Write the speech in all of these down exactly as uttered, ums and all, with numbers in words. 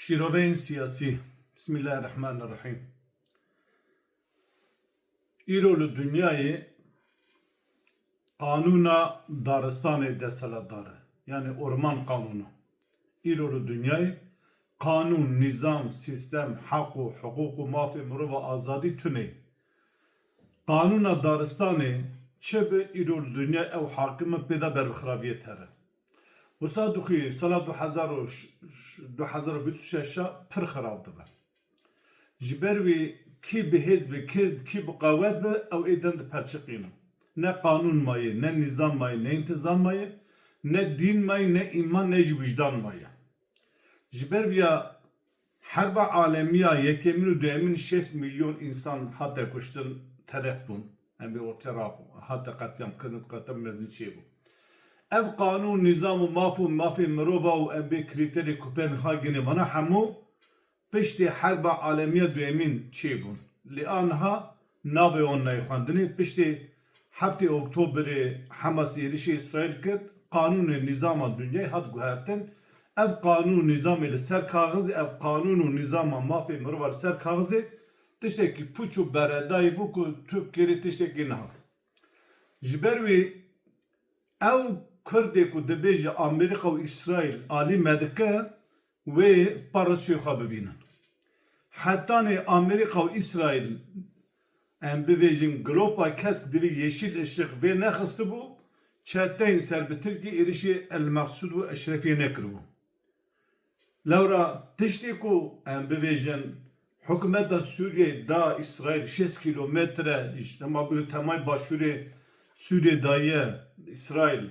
Şîroveyên siyasî. Bismillahirrahmanirrahîm. Îro li dinyayê qanûna daristanê desthilatdar e. Yanî orman qanûna. Îro li dinyayê qanûn, nîzam, sîstem, heq û hiqûq û mafê mirova azadî tune ye. Qanûna daristanê çi bi îro li dinya ew hakim e pê de ber bi xiraviyê tere. Wisa dixwî sala du hezar û ş-, ş-, du hezar û bîst û şeş pir xirab dibe. Ji ber wî kî bi hêz be, kê, kî bi qewet be, ew ê din diperçiqîne. Ne qanûn maye, ne nîzam maye, ne întîzam maye, ne dîn maye, ne îman, ne jî wijdan maye. Ji ber viya herba alemiya yekemîn û duyemîn şêst milyon însan hate kuştin, telef bûn. Em bê ortê rabû, hate qetlîam kirin, qetlîam mezin çêbû. Ev qanûn, nîzam û maf û mafê mirova û em bê krîterê Kopenhagênê vana hemû piştê herba alemiya duyemîn çêbûn. Lê aniha navê wan nayê xwendinê. Piştê heftê Oktoberê Hamas êrişê Îsraîl kir, qanûnê nîzama dinyayê hat guhertin. Ev qanûn nîzamê li ser kaxizê, ev qanûn û nîzama mafê mirova li ser kaxizê tiştekî pûç û beredayî bû ku tu kêrê tiştekî nehat. Ji ber wî ew Kurdê ku dibêje Amerîka û Îsraîl alî me dike, wê parasiyê xwe bivînin. Hetanê Amerîka û Îsraîl, em bivêjin, gropa kesk divê yeşîl ışık vê nexistibû, çeteyên ser bi Tirkiyê êrişê El Meqsûd û Eşrefiyê nekiribû. Lewra tiştê ku em bivêjin, hikûmeta Sûriyeyê da Îsraîl şêst kîlometre ji tema bir temay başûrê Sûriyê daye Îsraîl.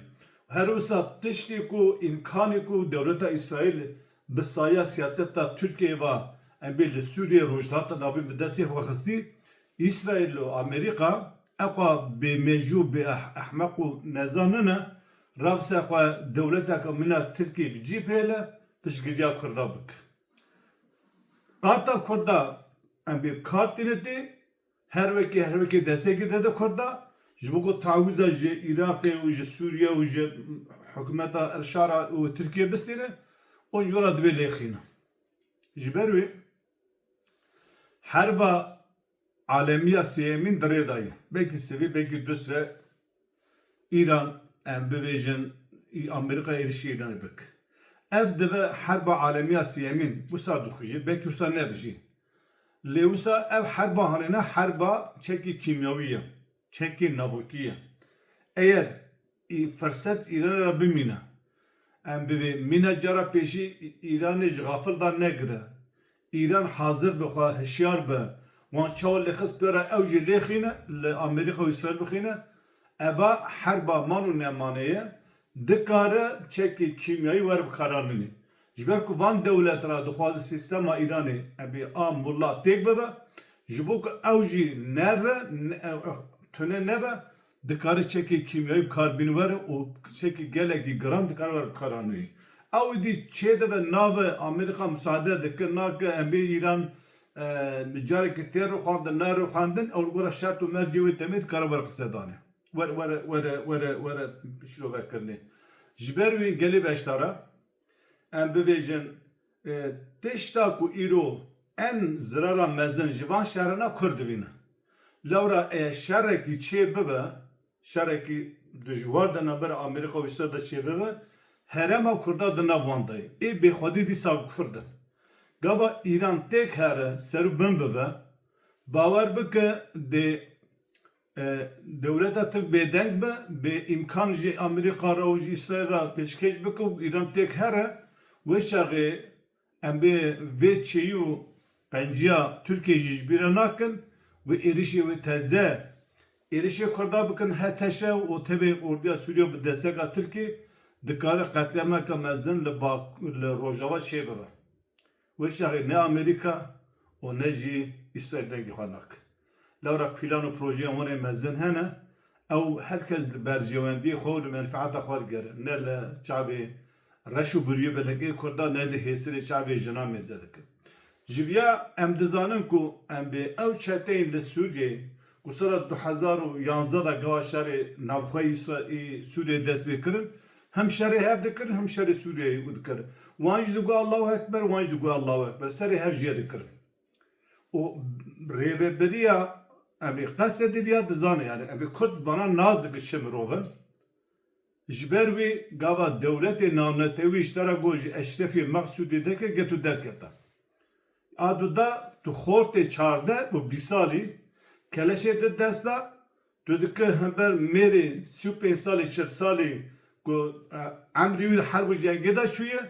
Her wisa tiştê ku îmkanê ku dewleta Îsraîl bi saya siyaseta Tirkiyeyê ve em bê li Sûriyê Rojhilata Navîn bi destê xwe xistî, Îsraîl û Amerîka eqa bêmejû, bê eh-, ehmeq û nezan nine, revse xwe dewleteke mîna Tirkiyê bi cî bihêle, piştgiriya Kurda bike. Karta Kurda em bê bi kar tîne tê, her wekê, her wekê destekê dede Kurda, ji bo ku tawîza ji Iraqê û ji Sûriye û ji hikûmeta El Şara û Tirkiye bistîne, û jora divê lêxîne. Ji ber wê herba alemiya sêyemîn di rê de ye. Belkî sivê, belkî du sive Îran, em bivêjin, î-, Amerîka êrişî Îranê bik. Ev dibe herba alemiya sêyemîn, wisa dixuye, belkî wisa nebe jî. Lê wisa ev herba hanêne herba çekê kîmyawî ye, çekê navokî ye. Eger î-, firset Îranê re bimîne, em bivê mîna cara pêşî Î-, Îranê ji xafil de negire. Îran hazir be, xwe hişyar be. Wan çawa lêxist pê re ew jî lêxîne, li Amerîka û Îsraîl bixîne. Eva herba man û nemanê ye, dikare çekê kîmyayî were bikaranînê. Ji ber ku van dewlet re dixwaze sîstema Îranê, ebê a mulla têk bibe, ji bo ku ew jî nere, ne-, tune nebe, dikare çekê kîmyayî bi kar bîne were û çekê gelekî giran dikare were bikaranînê. Ew dî çêdibe nave Amerîka musaade dike, nake, em bê Îran, e, carekê tê rûxandin, narûxandin, ew li gora şert û mercê wê demê dikare were qisedanê. Were, were, were, were, were şirovekirinê. Ji ber wê gelê beşdara, em bivêjin, e, tişta ku îro en zirara mezin ji van şerana Kurd divîne. Lewra eya şerekî çê bibe, şerekî dijwar di navbera Amerîka û Îsraîl de çêbibe, herêma Kurda di nav wan de ye. Ê bêxwedî dîsa Kurd in. Gava Îran têk here, ser û bin bibe, bawer bike dê, e, dewleta Tirk bêdeng be, bê îmkan ji Amerîka re û ji Îsraîl re pêşkêş bike û Îran têk here, wê çaxê em bê vê çêyî û qenciya Tirkiyê jî ji bîra nakin, wê êrişê wê teze, êrişê Kurda bikin H T Ş û tevê ordiya Sûriye bi desteka Tirkiyê dikare qetlîameke mezin li Bak-, li Rojava çêbibe. Wê çaxê ne Amerîka û ne jî Îsraîl dengê xwe nakin. Lewra plan û projeya wan ê mezin hene, ew her kes li berjewendiyê xwe û li menfeeta xwe digere, ne li çavê reş û birûyê belengê Kurda, ne li hêsirê çavê jinan mêze dike. Ji viya em dizanin ku em bê ew çeteyên li Sûriyeyê ku sala du hezar û yanzdeh de gava şerê navxweyî Îsra-, î Sûriyê dest pê kirin, Hem şerê hev dikirin, hem şerê Sûriyeyê û dikirin. Wan jî digot Allahu Ekber, wan jî digot Allahu Ekber. Serê hev jê dikirin. Û rêveberiya em ê qesediviya dizane, yani em ê Kurd vana nas dike çi mirov in. Ji ber wî gava dewletê navnetewî ji te re got ji Eşrefê Meqsûdê deke, get û derkete. A du da tu xortê çardeh û bîst salî keleşê di dest de, tu dike hember mêrê sî û pênc salî, çil salî ku, e, emrî wî di herb û cengê de çûye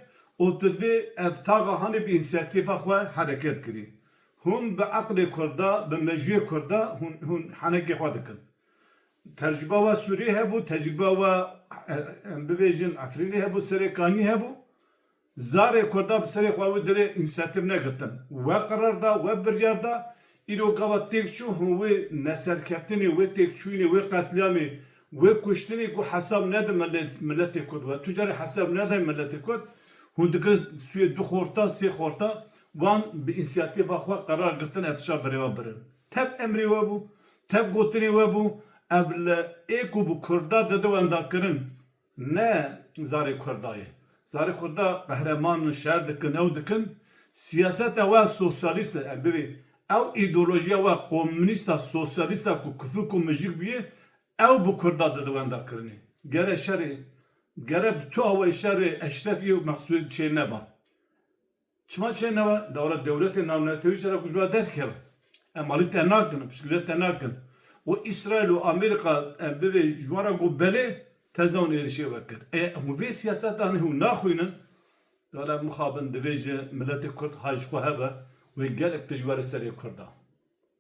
û tu divê ev taxa hanê bi însiyatîfa xwe hereket kirî. Hûn bi eqlê Kurda, bi mejiyê Kurda hûn, hûn henekê xwe dikin. Tecrûba we Sûriyê hebû, tecrûba we, e, em bivêjin Efrînê hebû, Serêkanî hebû. Zarê Kurda bi serê xwe wî dirê însiyatîf negirtin. We qerar da, we biryar da, îro gava têk çû, hûn wê neserkeftinê, wê têkçûyînê, wê qetlîamê, wê kuştinê ku hesab nede millet, milletê Kurd. We tu carê hesab nede milletê Kurd. Hûn dikirin sûyê du xorta, sê xorta, wan bi însiyatîfa xwe qerar girtin, ev tişa birêve birin. Tev emrê we bû, tev gotinê we bû, ev li ê ku bi Kurda dide wendakirin, ne zarê Kurda ye. Zarê Kurda qehreman in, şer dikin, ew dikin. Siyaseta we sosyalîst e, em bibê. Ew îdeolojiya we komûnîsta, sosyalîsta ku kufik û mijik bûye, ew bi Kurda dide wendakirinê. Gere şerê, gere bi tu awayî şerê Eşrefî û Meqsûdê çê neba. Çima çênebe? Dewra dewletê navnetewî ji re ku ji we derkeve. Em alî te nakin, piştgiriya te nakin. Û Îsraîl û Amerîka em bivê ji wan re got belê, teza hûn êrişê we kir. E, hûn vê siyaseta hûn naxwînin, wele mixabin divê ji miletê Kurd ha ji xwe hebe, wê gelek tişt were serê Kurda.